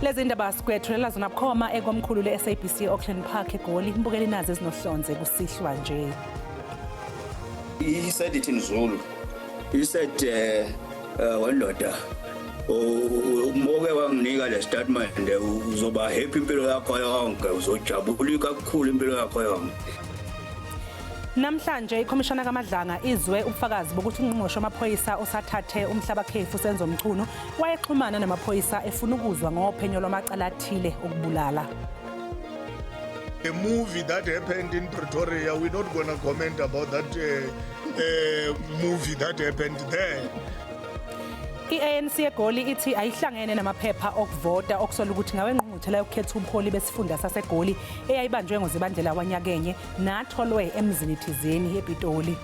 Lezi ndaba sikwethulela zona bukhoma ekomkhulu le-SABC Auckland Park eGoli. Mbukeli nazi ezinohlonze kusihlwa nje. He said it in Zulu. He said, "Wendoda, umoke wanginika le statement, uzoba happy impilo yakho yonke, uzojabula kakhulu impilo yakho yonke." Namhlanje ikhomishana kaMadlanga izwe ubufakazi bokuthi ungqongqoshe wamaphoyisa osathathe umhlabakhefu Senzo Mchunu wayexhumana namaphoyisa efuna ukuzwa ngophenyo lwamacala athile okubulala. A movie that happened in Pretoria, we're not going to comment about that movie that happened there. I-ANC eGoli ithi ayihlangene namaphepha okuvota okusola ukuthi ngawengqungquthela yokukhetha ubuholi besifunda saseGoli eyayibanjwe ngoZibandlela wanyakenye natholwe emzini thizeni ePitoli.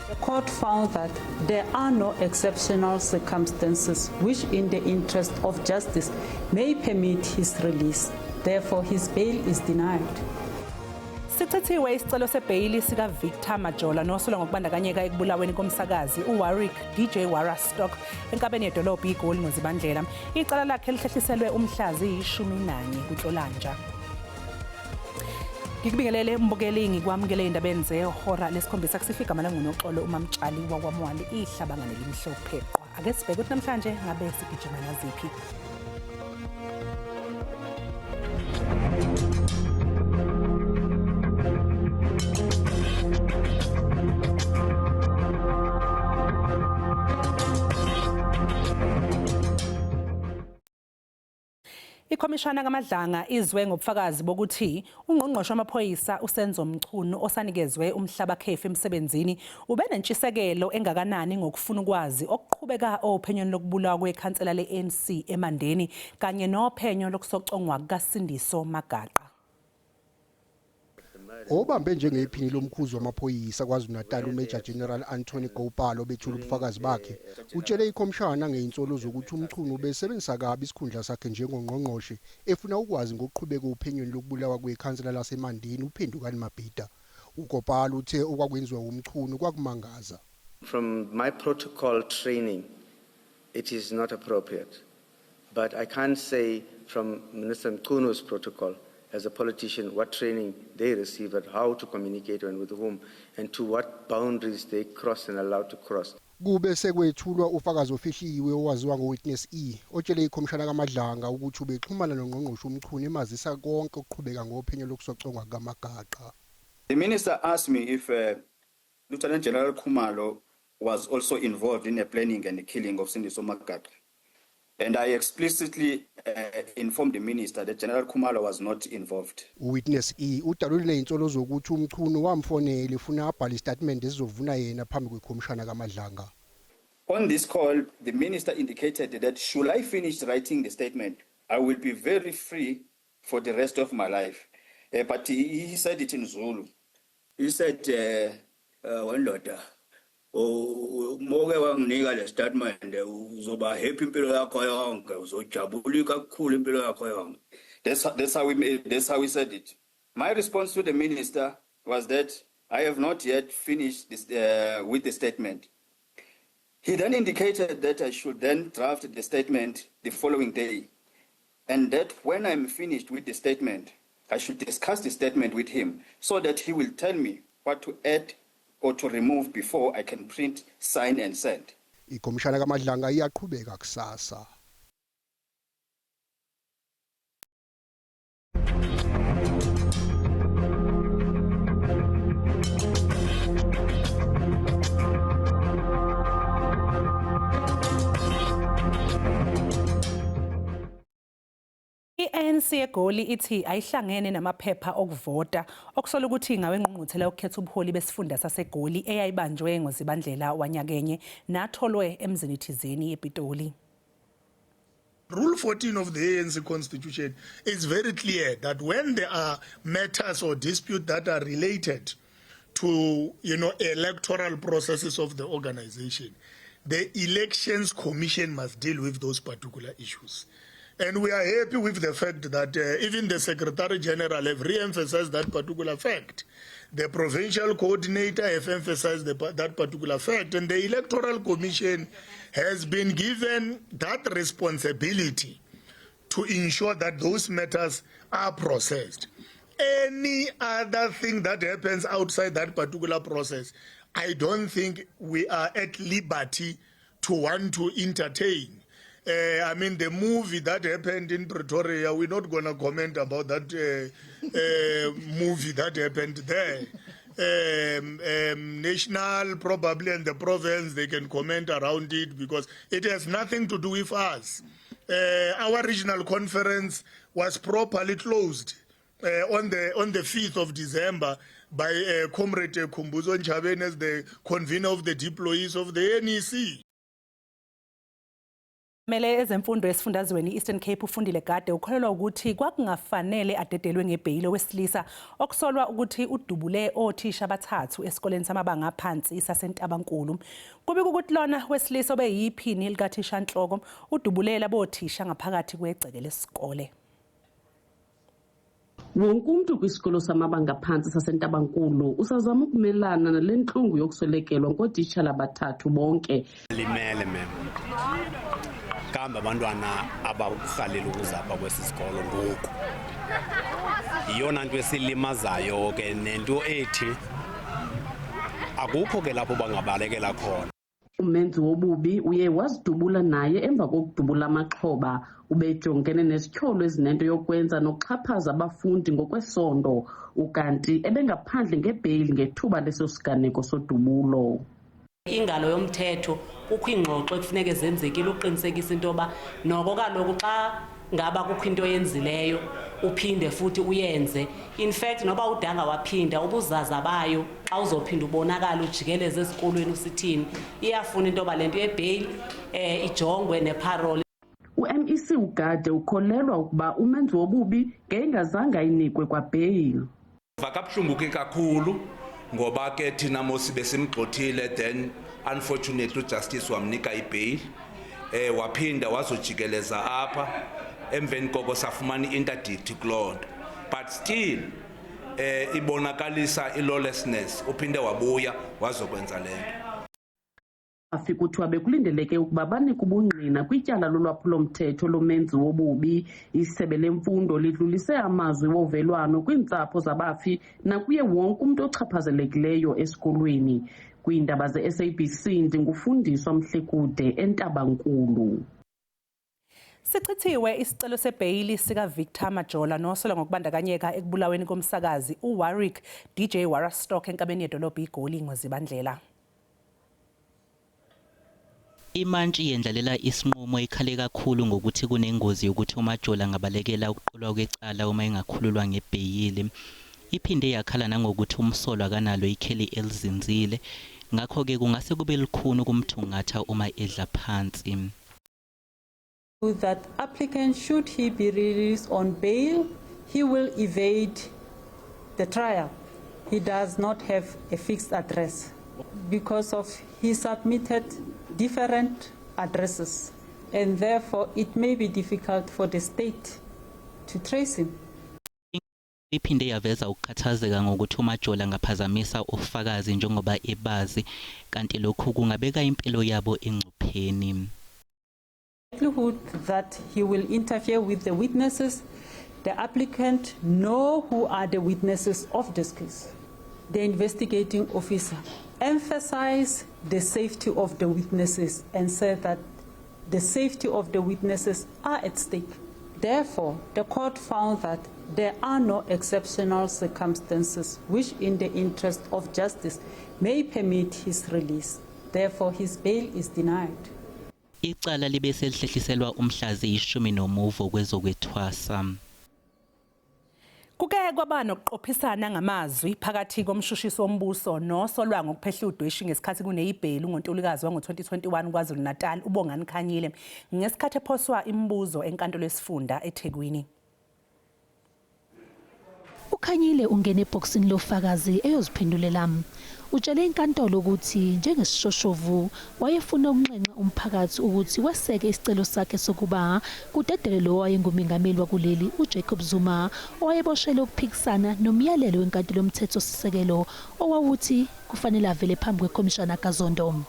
The court found that there are no exceptional circumstances which in the interest of justice may permit his release. Therefore, his bail is denied. Sichithiwe isicelo sebheyili sika Victor Majola nosolwa ngokubandakanyeka ekubulaweni komsakazi uWarwick DJ Warra Stock enkabeni yedolobha iGoli ngoZibandlela. Icala lakhe lihlehliselwe umhla ziyi-11 kuNhlolanja. Ngikubingelele mbukeli, ngikwamukele endabeni zehora lesikhombisa kusifika igama languNoxolo uMamtshali wakwaMwali ihlabanga nelimhlophe qwa. Ake sibheke ukuthi namhlanje ngabe sigijima naziphi. Ikhomishana kaMadlanga izwe ngobufakazi bokuthi ungqongqoshe wamaphoyisa uSenzo Mchunu osanikezwe umhlabakhefu emsebenzini ubenentshisekelo engakanani ngokufuna ukwazi okuqhubeka ophenyweni lokubulawa kwekhansela le-ANC eMandeni kanye nophenyo lokusocongwa kukaSindiso Magaqa. Obambe njengephini lomkhuzi wamaphoyisa KwaZulu-Natal uMajor General Anthony Gopal obethula ubufakazi bakhe utshele ikhomishana ngezinsolo zokuthi uMchunu ubesebenzisa kabi isikhundla sakhe njengongqongqoshe efuna ukwazi ngokuqhubeka ophenyweni lokubulawa kwekhansela laseMandeni uPhendukani Mabhida. UGopal uthe okwakwenziwa uMchunu kwakumangaza. From my protocol training, it is not appropriate. But I can't say from Minister Mchunu's protocol as a politician what training they receive and how to communicate and with whom and to what boundaries they cross and allowed to cross. Kube sekwethulwa ufakazi ofihliwe owaziwa ngo-Witness E otshele ikhomishana kaMadlanga ukuthi ubexhumana noNgqongqoshe uMchunu emazisa konke okuqhubeka ngophenyo lokusocongwa kukaMagaqa. The minister asked me if Lieutenant General Khumalo was also involved in the planning and the killing of Sindiso Magaqa. And I explicitly informed the minister that General Khumalo was not involved. UWitness E udalule nezinsolo zokuthi uMchunu wamfonela efuna abhale isitatimende esizovuna yena phambi kwekhomishana kaMadlanga. On this call, the minister indicated that should I finish writing the statement, I will be very free for the rest of my life. But he said it in Zulu. He said, "Wendoda, umoke wanginika le statement, uzoba happy impilo yakho yonke, uzojabula kakhulu impilo yakho yonke." That's how we said it. My response to the minister was that I have not yet finished this, with the statement. He then indicated that I should then draft the statement the following day, and that when I'm finished with the statement, I should discuss the statement with him so that he will tell me what to add or to remove before I can print, sign and send. Ikhomishana kaMadlanga iyaqhubeka kusasa. I-ANC eGoli ithi ayihlangene namaphepha okuvota okusola ukuthi ngawengqungquthela yokukhetha ubuholi besifunda saseGoli eyayibanjwe ngoZibandlela wanyakenye natholwe emzini thizeni ePitoli. Rule 14 of the ANC Constitution is very clear that when there are matters or disputes that are related to, electoral processes of the organization, the Elections Commission must deal with those particular issues. And we are happy with the fact that even the Secretary General have re-emphasized that particular fact. The provincial coordinator have emphasized that particular fact. And the Electoral Commission has been given that responsibility. to ensure that those matters are processed. Any other thing that happens outside that particular process, I don't think we are at liberty to want to entertain. I mean, the movie that happened in Pretoria, we're not going to comment about that movie that happened there. National, probably, and the province, they can comment around it because it has nothing to do with us. Our regional conference was properly closed on the 5th of December by Comrade Khumbudzo Ntshavheni as the convener of the deployees of the NEC. Mele ezemfundo esifundazweni i-Eastern Cape uFundile Gade ukholelwa ukuthi kwakungafanele adedelwe ngebheyili owesilisa okusolwa ukuthi udubule othisha abathathu esikoleni samabanga aphansi saseNtabankulu. Kubikwa ukuthi lona wesilisa obeyiphini likathishanhloko udubule labothisha ngaphakathi kwegceke lesikole. Wonke umntu kwisikolo samabanga aphantsi saseNtabankulu usazama ukumelana nale ntlungu yokuswelekelwa ngootitshala abathathu bonke. Limele mem kambe abantwana abarhalela ukuza apha kwesi sikolo ngoku yiyona nto esilimazayo ke nento ethi akukho ke lapho bangabalekela khona. Umenzi wobubi uye wazidubula naye emva kokudubula amaxhoba. Ubejongene nezityholo ezinento yokwenza nokuxhaphaza abafundi ngokwesondo, ukanti ebengaphandle ngebheyili ngethuba leso siganeko sodubulo. Ingalo yomthetho, kukho iingxoxo ekufuneke zenzekile ukuqinisekisa into yoba noko kaloku xa ngaba kukho into oyenzileyo uphinde futhi uyenze. In fact, noba udanga waphinda, ubuzaza bayo xa uzophinda ubonakala ujikeleze esikolweni usithini, iyafuna into yoba le nto yebheyili ijongwe ne-parole. U-MEC uGade ukholelwa ukuba umenzi wobubi ngeyingazange ayinikwe kwabheyili. Va kabuhlungu ke kakhulu ngoba ke thina mosi besimgxothile, then unfortunately ujustice wamnika ibail, waphinda wazojikeleza apha. Emveni koko safumana i-interdict kuloo nto, but still ibonakalisa i-lawlessness, uphinde wabuya wazokwenza le nto. Afi kuthiwa bekulindeleke ukuba banike ubungqina kwityala lolwaphulomthetho lomenzi wobubi. Isebe lemfundo lidlulise amazwi wovelwano kwiintsapho zabafi nakuye wonke umntu ochaphazelekileyo esikolweni. Kwiindaba ze-SABC, ndinguFundiswa Mhlekude eNtabankulu. Sichithiwe isicelo sebheyili sika-Victor Majola nosolwa ngokubandakanyeka ekubulaweni komsakazi uWarwick DJ Warastok enkabeni yedolobha iGoli ngoZibandlela. Imantshi yendlalela isinqumo ikhale kakhulu ngokuthi kunengozi yokuthi uMajola angabalekela ukuqulwa kwecala uma engakhululwa ngebheyili. Iphinde yakhala nangokuthi umsolwa akanalo ikheli elizinzile, ngakho-ke kungase kube lukhuni ukumthungatha uma edla phansi. That applicant, should he be released on bail, he will evade the trial. He does not have a fixed address because of he submitted different addresses, and therefore it may be difficult for the state to trace him. Iphinde yaveza ukukhathazeka ngokuthi uMajola angaphazamisa ofakazi njengoba ebazi, kanti lokhu kungabeka impilo yabo engcupheni. Likelihood that he will interfere with the witnesses, the applicant know who are the witnesses of this case. The investigating officer emphasized the safety of the witnesses and said that the safety of the witnesses are at stake. Therefore, the court found that there are no exceptional circumstances which in the interest of justice may permit his release. Therefore, his bail is denied. Icala libe selihlehliselwa umhla ziyishumi nomuvo kwezokwethwasa. Kuke kwaba nokuqophisana ngamazwi phakathi komshushisi wombuso nosolwa ngokuphehla udweshu ngesikhathi kuneyibhelu ngoNtulikazi wango-2021 KwaZulu-Natal uBongani Khanyile ngesikhathi ephoswa imibuzo enkantolo yesifunda eThekwini. UKhanyile ungene ebhokisini lofakazi eyoziphendulela. Utshele inkantolo ukuthi njengesishoshovu wayefuna ukunxenxa umphakathi ukuthi weseke isicelo sakhe sokuba kudedelwe lo owayengumengameli wakuleli uJacob Zuma owayeboshelwe ukuphikisana nomyalelo wenkantolo yomthethosisekelo owawuthi kufanele avele phambi kwekhomishana kaZondo.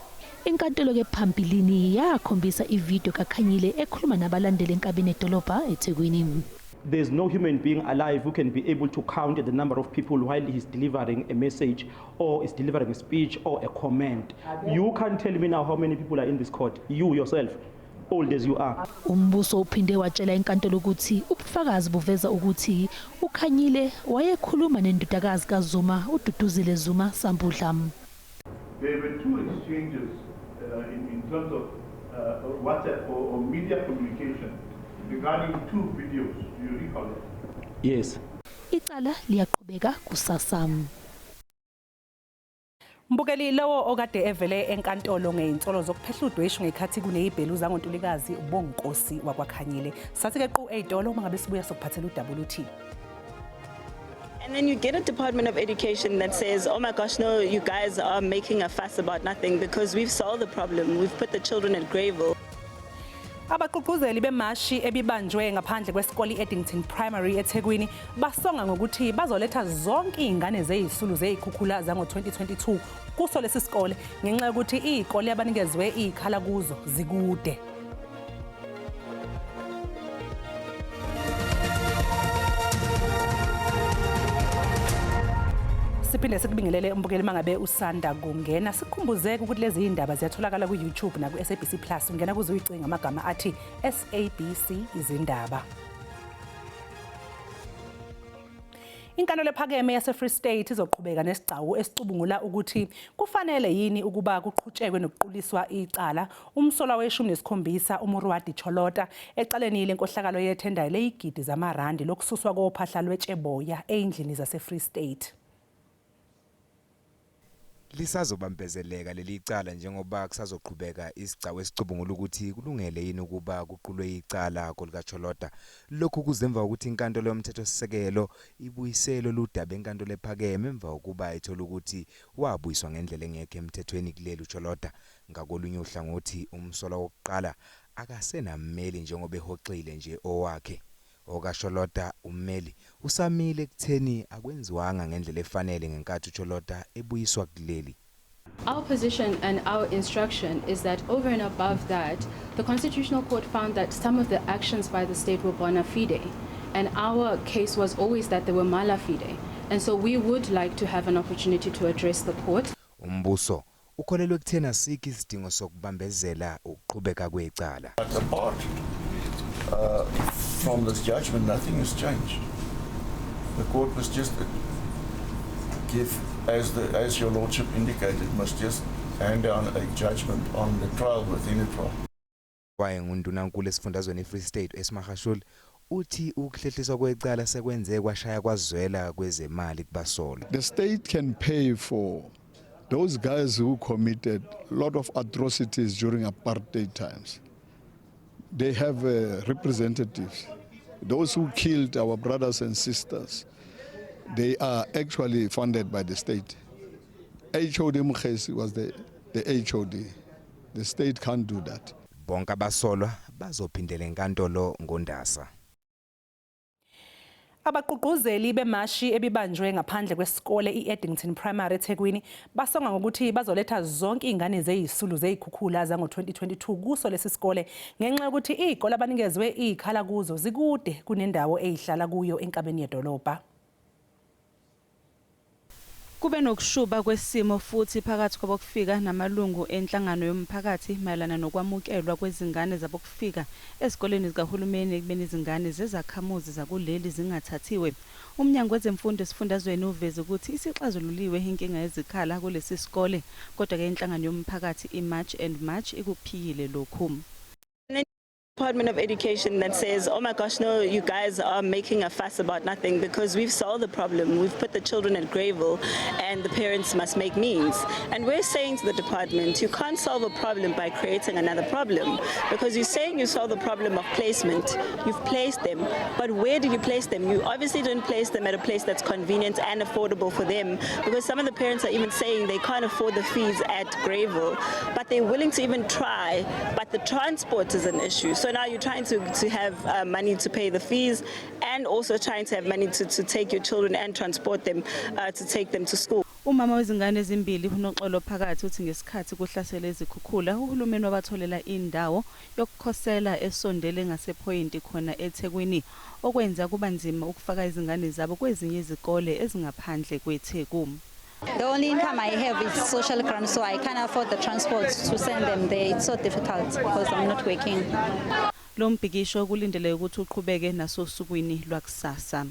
Inkantolo ke phambilini yakhombisa ividiyo kaKhanyile ekhuluma nabalandeli enkabeni edolobha eThekwini. There's no human being alive who can be able to count the number of people while he's delivering a message or is delivering a speech or a comment. You can't tell me now how many people are in this court, you yourself, old as you are. Umbuso uphinde watshela inkantolo ukuthi ubufakazi buveza ukuthi uKhanyile wayekhuluma nendodakazi kaZuma, uDuduzile Zuma Sambudla. There were two exchanges in terms of WhatsApp or media communication regarding two videos. Do you recall that? Yes. Icala liyaqhubeka kusasa. Mbukeli, lowo okade evele enkantolo ngezinsolo zokuphehla udweshu ngekhathi kunezibhelu zangoNtulikazi, uBonginkosi wakwaKhanyile. Sathi ke qu ezitolo, uma ngabe sibuya sokuphathela uWT. And then you get a Department of Education that says, "Oh my gosh, no, you guys are making a fuss about nothing because we've solved the problem. We've put the children at Greyville." Abagqugquzeli bemashi ebibanjwe ngaphandle kwesikole i-Addington Primary eThekwini basonga ngokuthi bazoletha zonke izingane zezisulu zezikhukhula zango-2022 kuso lesi sikole ngenxa yokuthi izikole abanikezwe izikhala kuzo zikude. Siphinde sikubingelele umbukeli mangabe usanda kungena. Sikukhumbuzeke ukuthi lezi indaba ziyatholakala ku-YouTube naku-SABC Plus. Ungena kuze uyicinga amagama athi SABC Izindaba. Inkantolo ephakeme yase-Free State izoqhubeka nesigcawu esicubungula ukuthi kufanele yini ukuba kuqhutshekwe nokuquliswa icala umsolwa weshumi nesikhombisa, uMoroadi Cholota, ecaleni lenkohlakalo yethenda leyigidi zamarandi lokususwa kophahla lwetsheboya ey'ndlini zase-Free State. Lisazobambezeleka leli cala njengoba kusazoqhubeka isigcawu esicubungula ukuthi kulungele yini ukuba kuqulwe icala kolikaCholota. Lokhu kuze emva kokuthi inkantolo yomthethosisekelo ibuyisele lolu daba enkantolo ephakeme emva kokuba ithola ukuthi wabuyiswa ngendlela engekho emthethweni kuleli uCholota. Ngakolunye uhlangothi, umsolwa wokuqala akasenammeli njengoba ehoxile nje owakhe. OkaCholota ummeli usamile ekutheni akwenziwanga ngendlela efanele ngenkathi uCholota ebuyiswa kuleli. Our position and our instruction is that over and above that, the Constitutional Court found that some of the actions by the state were bona fide. And our case was always that they were mala fide. And so we would like to have an opportunity to address the court. Umbuso ukholelwe ekutheni asikho isidingo sokubambezela ukuqhubeka kwecala. But apart from this judgment, nothing has changed. The court must just give, as your lordship indicated, must just hand down a judgment on the trial within a trial. Wayengundunankulu esifundazweni iFree State, Ace Magashule, uthi ukuhlehliswa kwecala sekwenze kwashaya kwazwela kwezemali kubasolwa. The state can pay for those guys who committed a lot of atrocities during apartheid times. They have representatives. Those who killed our brothers and sisters, they are actually funded by the state. HOD Mokhesi was the HOD. The state can't do that. Bonke abasolwa bazophindela enkantolo ngoNdasa. Abagqugquzeli bemashi ebibanjwe ngaphandle kwesikole i-Addington Primary eThekwini basonga ngokuthi bazoletha zonke izingane zezisulu zezikhukhula zango-2022 kuso lesi sikole ngenxa yokuthi izikole abanikezwe izikhala kuzo zikude kunendawo ezihlala kuyo enkabeni yedolobha. Kube nokushuba kwesimo futhi phakathi kwabokufika namalungu enhlangano yomphakathi mayelana nokwamukelwa kwezingane zabokufika ezikoleni zikahulumeni ekubeni izingane zezakhamuzi zakuleli zingathathiwe. Umnyango wezemfundo esifundazweni uveze ukuthi isixazululiwe inkinga yezikhala kulesi sikole, kodwa-ke inhlangano yomphakathi i-March and March ikuphikile lokhu. Department of Education that says, "Oh my gosh, no, you guys are making a fuss about nothing because we've solved the problem. We've put the children at Greyville and the parents must make means." And we're saying to the department, you can't solve a problem by creating another problem, because you're saying you solve the problem of placement. You've placed them, but where did you place them? You obviously didn't place them at a place that's convenient and affordable for them, because some of the parents are even saying they can't afford the fees at Greyville, but they're willing to even try, but the transport is an issue. So now you're trying to have money to pay the fees and also trying to have money to take your children and transport them, to take them to school. Umama wezingane ezimbili uNoxolo Phakathi uthi ngesikhathi kuhlasele izikhukhula uhulumeni wabatholela indawo yokukhosela esondele ngasePhoyinti khona eThekwini okwenza kuba nzima ukufaka izingane zabo kwezinye izikole ezingaphandle kweTheku. The only income I have is social grant, so I can't afford the transport to send them there. It's so difficult because I'm not working. Lo mbhikisho kulindeleke ukuthi uqhubeke nasosukwini lwakusasa.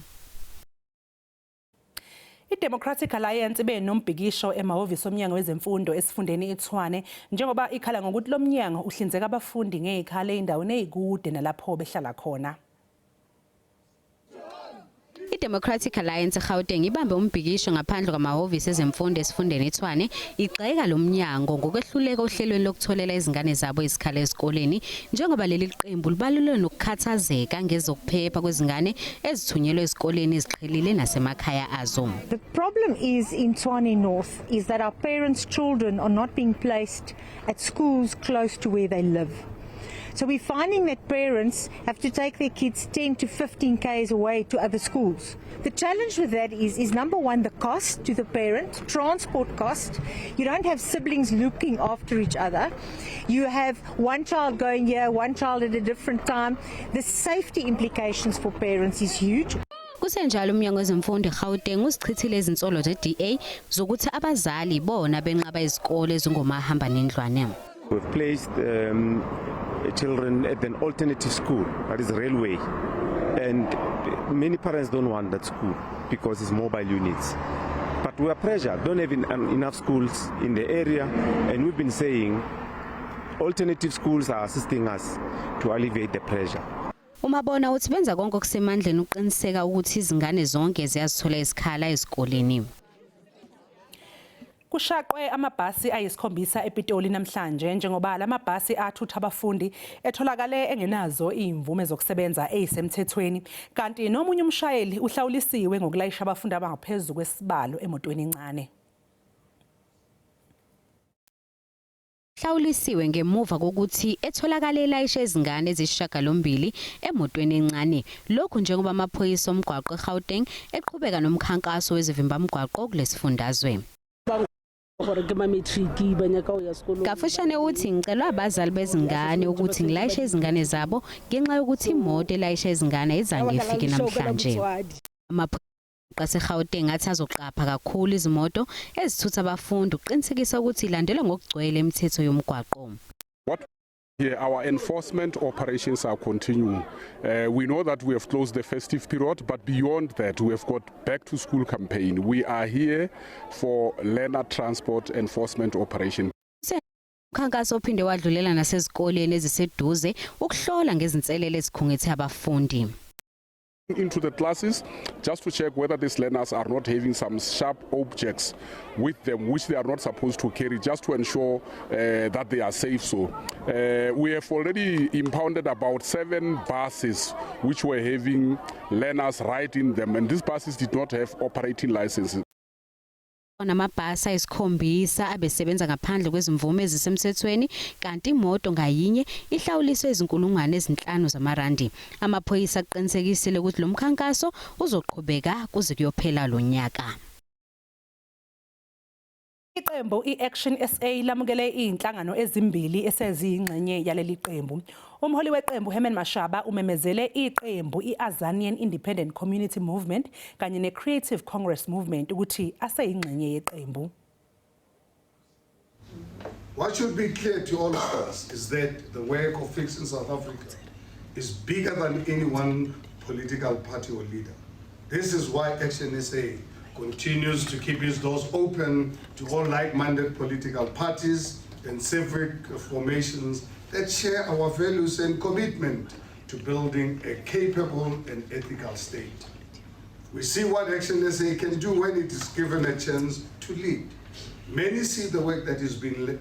I-Democratic Alliance ibe nombhikisho emahhovisi omnyango wezemfundo esifundeni iTshwane njengoba ikhala ngokuthi lo mnyango uhlinzeka abafundi ngezikhala ezindaweni ezikude nalapho behlala khona. I-Democratic Alliance eGauteng ibambe umbhikisho ngaphandle kwamahhovisi ezemfundo esifundeni iTshwane igxeka lo mnyango ngokwehluleka ohlelweni lokutholela izingane zabo izikhala ezikoleni njengoba leli qembu libalulwe nokukhathazeka ngezokuphepha kwezingane ezithunyelwe ezikoleni eziqhelile nasemakhaya azo. The problem is in Tshwane North is that our parents' children are not being placed at schools close to where they live. So we're finding that parents have to take their kids 10 to 15 k's away to other schools. The challenge with that is number one, the cost to the parent, transport cost. You don't have siblings looking after each other. You have one child going here, one child at a different time. The safety implications for parents is huge. Kusenjalo umnyango wezemfundo eGauteng uzichithile izinsolo ze-DA zokuthi abazali bona benqaba izikole ezingomahamba nendlwane. We've placed children at an alternative school, that is railway, and many parents don't want that school because it's mobile units. But we are pressured, don't have enough schools in the area, and we've been saying alternative schools are assisting us to alleviate the pressure. Umabona uthi benza konke okusemandleni ukuqiniseka ukuthi izingane zonke ziyazithola izikhala ezikoleni. Kushaqwe amabhasi ayisikhombisa ePitoli namhlanje njengoba lamabhasi athutha abafundi etholakale engenazo izimvume zokusebenza ezisemthethweni kanti nomunye umshayeli uhlawulisiwe ngokulayisha abafundi abangaphezulu kwesibalo emotweni encane. Hlawulisiwe ngemuva kokuthi etholakale elayisha izingane ezisishiyagalombili emotweni encane. Lokhu njengoba amaphoyisa omgwaqo eGauteng eqhubeka nomkhankaso wezivimbamgwaqo kulesifundazwe. Kafushane uthi ngicelwa abazali bezingane ukuthi ngilayishe izingane zabo ngenxa yokuthi imoto elayisha izingane ayizange ifike namhlanje. Amaphoyisa aseGauteng athi azoqapha kakhulu izimoto ezithutha abafundi ukuqinisekisa ukuthi ilandelwa ngokugcwele imithetho yomgwaqo. What here, our enforcement operations are continuing. We know that we have closed the festive period, but beyond that, we have got back to school campaign. We are here for learner transport enforcement operation. Umkhankaso ophinde wadlulela nasezikoleni eziseduze ukuhlola ngezinselele ezikhungethe abafundi. Into the classes just to check whether these learners are not having some sharp objects with them which they are not supposed to carry, just to ensure that they are safe. So we have already impounded about 7 buses which were having learners ride in them, and these buses did not have operating licenses. Namabhasi ayisikhombisa abesebenza ngaphandle kwezimvume ezisemthethweni kanti imoto ngayinye ihlawuliswe 5,000 zamarandi. Amaphoyisa aqinisekisile ukuthi lo mkhankaso uzoqhubeka kuze kuyophela lo nyaka. Iqembu i-Action SA lamukele izinhlangano ezimbili eseziyingxenye yaleli qembu. Umholi weqembu Herman Mashaba umemezele iqembu i-Azanian Independent Community Movement kanye ne-Creative Congress Movement ukuthi aseyingxenye yeqembu. What should be clear to all of us is that the work of fixing South Africa is bigger than any one political party or leader. This is why Action SA continues to keep its doors open to all like-minded political parties and civic formations that share our values and commitment to building a capable and ethical state. We see what Action SA can do when it is given a chance to lead. Many see the work that is being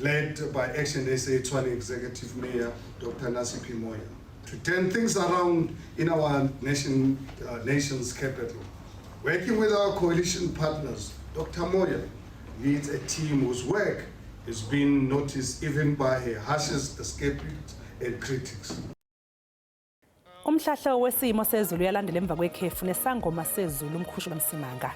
led by Action SA Tshwane Executive Mayor, Dr. Nasiphi Moya, to turn things around in our nation's capital. Working with our coalition partners, Dr. Moya leads a team whose work is being noticed even by her harshest skeptics and critics. Umhlahlo wesimo sezulu uyalandela emva kwekhefu nesangoma sezulu uMkhushulwa Msimanga.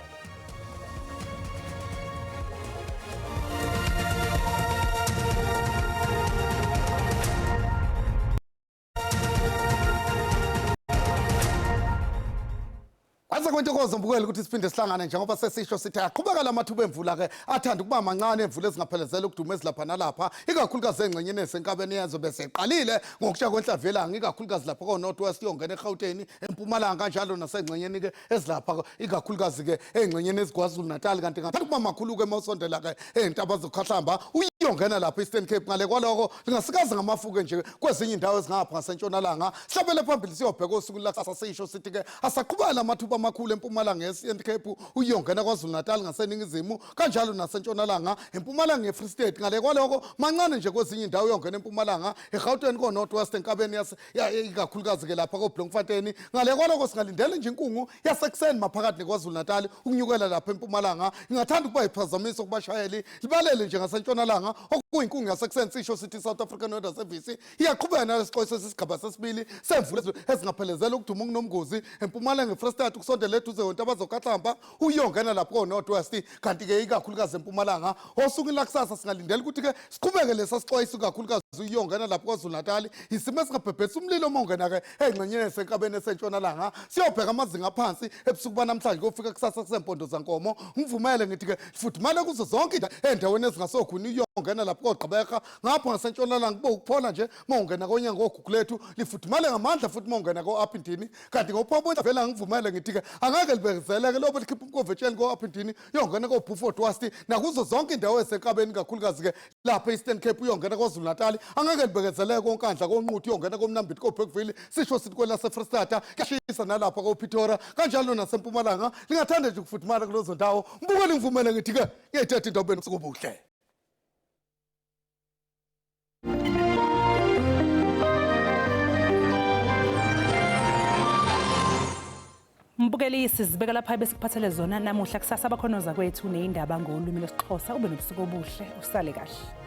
Kwaze kwentokozo mbukeli ukuthi siphinde sihlangane njengoba sesisho sithi aqhubeka lamathuba emvula ke athanda ukuba mancane emvula ezingaphelezela ukuduma ezilapha nalapha ikakhulukazi engxenyeni esenkabeni yezwe bese iqalile ngokusha kwenhlamvu yelanga ikakhulukazi lapha ko-North West iyongena eGauteng eMpumalanga kanjalo nasengxenyeni ke ezilapha ikakhulukazi ke engxenyeni eziKwaZulu Natal kanti ngathanda ukuba makhulu ke mawusondela ke ey'ntaba zokhahlamba uyongena lapha Eastern Cape ngale kwaloko lingasikaze ngamafuke nje kwezinye indawo ezingapha ngasentshonalanga sihlabele phambili siyobheka osuku lakusasa sisho sithi ke asaqhubeka amathuba amakhulu empumalanga ye-Eastern Cape uyongena KwaZulu Natal ngaseningizimu kanjalo nasentshonalanga empumalanga ye-Free State ngale kwaloko mancane nje kwezinye indawo uyongena empumalanga eGauteng ko-North West enkabeni ikakhulukazi ke lapha koBloemfontein ngale kwaloko singalindele nje inkungu yasekuseni maphakathi neKwaZulu Natal ukunyukela lapha empumalanga ingathanda ukuba iphazamiso kubashayeli libalele nje ngasentshonalanga okuyinkungu yasekuseni sisho sithi South African Weather Service iyaqhubeka nalesixwayiso sesigaba sesibili semvula ezingaphelezela ukuduma okunomngozi empumalanga eFree State ukusondela eduze kwentaba zoKhahlamba uyongena lapho ko-North West kanti-ke ikakhulukazi empumalanga osukwini lakusasa singalindela ukuthi-ke siqhubeke lesa sixwayiso ikakhulukazi uyongena lapho KwaZulu Natal isimo esingabhebhetha umlilo uma ungena-ke engxenyeni esenkabeni esentshonalanga siyobheka amazinga aphansi ebusuku banamhlanje kuyofika kusasa kusempondo zankomo ngivumele ngithi-ke fudumale kuzo zonke ey'ndaweni ezingasokhuni uyongena lapho kogqibeka ngapho ngasentshonalanga kube ukuphola nje uma ungena konyango kogugulethu lifudumale ngamandla futhi uma ungena ko-aphindini kanti ngophobonta vele angivumele ngithi-ke angeke libekezeleke lobo likhipha umkovetsheni ko-aphindini uyongena ko-Beaufort West nakuzo zonke indawo esenkabeni kakhulukazi-ke lapha e-Eastern Cape uyongena KwaZulu Natal angeke libekezeleke koNkandla koNquthu uyongena koMnambithi koBergville sisho sithi kwelaseFristata kuyashisa nalapha koPretoria kanjalo nasempumalanga lingathanda nje ukufudumala kulezo ndawo mbukeli ngivumele ngithi-ke ngiyayithetha indawo benu buhle. Mbukeli sizibeka lapha besikuphathele zona namuhla kusasa abakhonoza kwethu nezindaba ngolwimi lwesiXhosa ube nobusuku obuhle usale kahle.